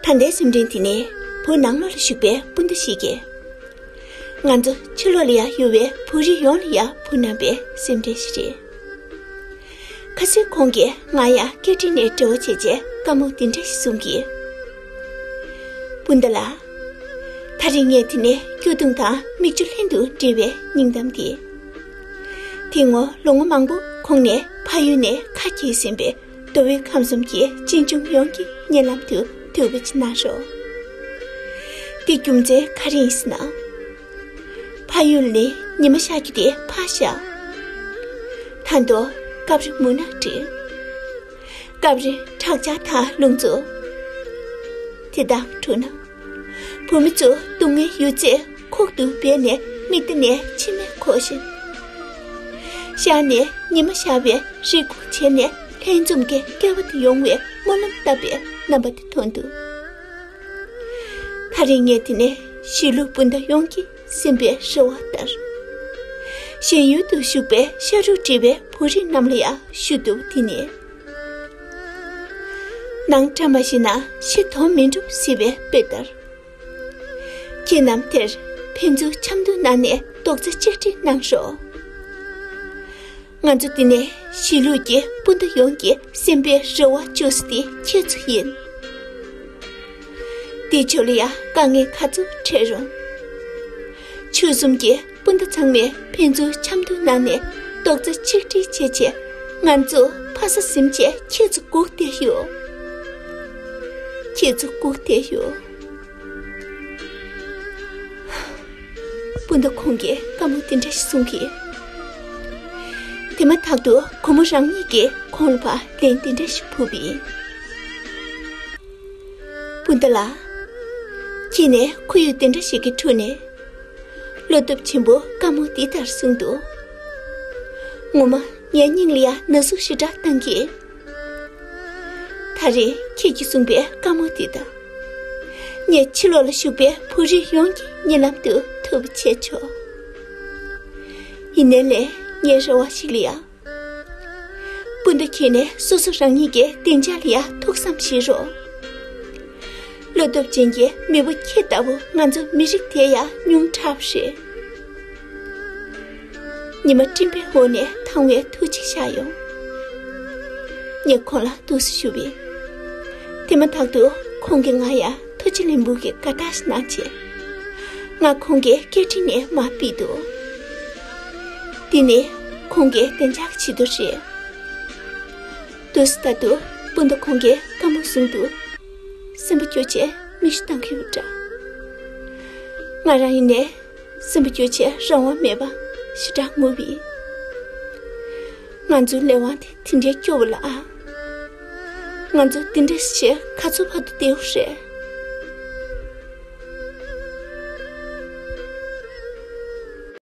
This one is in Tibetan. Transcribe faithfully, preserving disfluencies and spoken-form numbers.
ད་ལྟའི་སེམས་ཁྲལ་དེ་ནི་བོད་ནང་ལོགས་ལ་བཞུགས་པའི་སྤུན་ཟླ་ཞིག་གིས། ང་ཚོ་ཕྱི་ལོགས་ལ་ཡང་ཡོད་པའི་བོད་རིགས་ཡོངས་ལ་ཡང་ཕུལ་གནང་པའི་སེམས་ཁྲལ་ཞིག་རེད། ཁ་སང་ཁོང་གིས་ང་ཡང་སྐད་འཕྲིན་ནས་འབྲེལ་བ་བྱས་རྗེས་བཀའ་མོལ་འདི་འདྲ་ཞིག་གསུངས་ཀྱིས། སྤུན་ཟླ་ལགས། ད་རེས་ངས་དེ་ནས་སྐྱོ་གདུང་དང་མིག་ཆུ་ལྷན་དུ་འདྲེས་པའི་སྙིང་གཏམ་འདི། དེ་སྔོན་ལོ་ངོ་མང་པོ་གོང་ནས་ཕ་ཡུལ་ནས་ཁ་གྱེས་ཟིན་པའི་མདོ་དབུས་ཁམས་གསུམ་གྱི་གཅེན་གཅུང་ཡོངས་ཀྱི་སྙན་ལམ་དུ་ཐུགས་ཕྱི་གནང་རོགས། འདི་རྒྱུ་མཚན་ག་རེ་ཡིན་ཟེར་ན། ཕ་ཡུལ་ནས་ཉི་མ་ཤར་རྒྱུ་དེ་ཕར་བཞག་ད་དུང་སྐབས་རེ་མུན་ནག་འདྲེས། སྐབས་རེ་དྲག་ཆར་དང་རླུང་འཚུབ། དེ་དང་བསྡུར་ན། བོད་མི་ཚོ་སྡུག་བསྔལ་ཡོད་ཚད་ཁོག་ཏུ་སྦས་ནས་མིག་མཐའ་ནས་མཆི་མས་འཁོར་བཞིན། ཤར་ནས་ཉི་མ་ཤར་བའི་རེ་སྒུག་བྱས་ནས་ལྷན་འཛོམས་ཀྱི་སྐལ་བ་དུ་ཡོང་བའི་སྨོན་ལམ་བཏབ་པའི་རྣམ་པ་དེ་མཐོང་འདུག་ད་རེས་ངས་དེ་ནས་གཞིས་ལུས་སྤུན་ཟླ་ཡོངས་ཀྱི་སེམས་པའི་རེ་བ་ལྟར། གཞན་ཡུལ་དུ་བཞུགས་པའི་ཤ་རུས་འདྲེས་པའི་བོད་རིགས་རྣམས་ལ་ཡང་ཞུ་འདོད་དེ་ནི། ནང་བཀྲ་མ་ཤིས་ན་ཕྱི་དོན་མི་འགྲུབ་ཟེར་བའི་དཔེ་ལྟར། ཁྱེད་རྣམས་དེར་ཕན་ཚུན་འཆམ་མཐུན་གནང་ནས་རྡོག་རྩ་གཅིག་སྒྲིལ་གནང་རོགས། ང་ཚོ་འདི་ནས་གཞིས་ལུས་ཀྱི་སྤུན་ཟླ་ཡོངས་ཀྱི་སེམས་པའི་རེ་བ་བཅོལ་ས་དེ་ཁྱེད་ཚོ་ཡིན། དེའི་ཕྱོགས་ལ་ཡང་དཀའ་ངལ་ག་ཚོད་འཕྲད་རུང་། ཆོལ་གསུམ་གྱི་སྤུན་ཟླ་ཚང་མས་ཕན་ཚུན་འཆམ་མཐུན་གནང་ནས་རྡོག་རྩ་གཅིག་སྒྲིལ་བྱས་བྱས་ང་ཚོ་ཕ་ས་ཟིན་བྱས་ཁྱེད་ཚོ་སྒུག་བསྡད་ཡོད། ཁྱེད་ཚོ་སྒུག་བསྡད་ཡོད། སྤུན་ཟླ་ཁོང་གིས་བཀའ་མོལ་འདི་འདྲ་ཞིག་གསུང་གིས། དེ་མ་ཐག་ཏུ་གུས་མོ་རང་ཉིད་ཀྱིས་ཁོང་ལ་ཕར་ལན་འདི་འདྲ་ཞིག་ཕུལ་བས། སྤུན་ཟླ་ལགས། ཁྱེད་ནས་ཁོར་ཡུག་འདི་འདྲ་ཞིག་གི་ཁྲོད་ནས། བློ་སྟོབས་ཆེན་པོ་བཀའ་མོལ་འདི་ལྟར་གསུངས་འདུག་ངོ་མ་ངའི་སྙིང་ལ་ཡང་ན་ཟུག་ཞེ་དྲག་བཏང་གིས། ད་རེས་ཁྱེད་ཀྱིས་གསུངས་པའི་བཀའ་མོལ་འདི་དང་། ངས་ཕྱི་ལོགས་ལ་བཞུགས་པའི་བོད་རིགས་ཡོངས་ཀྱི་སྙན་ལམ་དུ་ཐུགས་ཕྱེ་ཆོག་ཡིན་ནའི་ལས་ངའི་རེ་བ་ཞིག་ལ་ཡང་། སྤུན་ཟླ་ཁྱེད་ནས་སོ་སོ་རང་ཉིད་ཀྱི་བདེ་འཇགས་ལ་ཡང་ཐུགས་བསམ་བཞེས་རོགས། བློ་སྟོབས་ཅན་གྱི་མེས་པོ་ཁྱེད་ལྟ་བུ་ང་ཚོ་མི་རིགས་དེ་ཡང་ཉུང་དྲགས་པ་རེད། ཉི་མ་སྤྲིན་པའི་འོག་ནས་དྭངས་བའི་ཐུགས་རྗེ་ཆེ་ཡོང་། ངས་ཁོང་ལ་འདུག་སེ་ཞུ་བས། དེ་མ་ཐག་ཏུ་ཁོང་གིས་ང་ཡང་ཐུགས་རྗེ་ལེགས་འབུལ་གྱི་དགའ་རྟགས་ཤིག་གནང་བྱས། ང་ཁོང་གི་སྐད་འཕྲིན་ནས་མར་ཕུལ་འདུག་དེ་ནི་ཁོང་གི་བདེ་འཇགས་ཀྱི་ཆེད་དུ་རེད། འདུག་སེ་ལྟ་དུས་སྤུན་ཟླ་ཁོང་གིས་བཀའ་མོལ་གསུངས་འདུག་སེམས་པ་སྐྱོ་བྱས་མིག་ཆུ་བཏང་གི་ཡོད་འདྲ། ང་རང་ཡིན་ནའི་སེམས་པ་སྐྱོ་བྱས་རང་དབང་མེད་པ་ཞེ་དྲག་ངུ་བས། ང་ཚོའི་ལས་དབང་དེ་དེ་འདྲའི་སྐྱོ་བོ་ལ་ཨ། ང་ཚོ་འདི་འདྲ་བྱས་ག་ཚོད་བར་དུ་བསྡད་དགོས་རེད།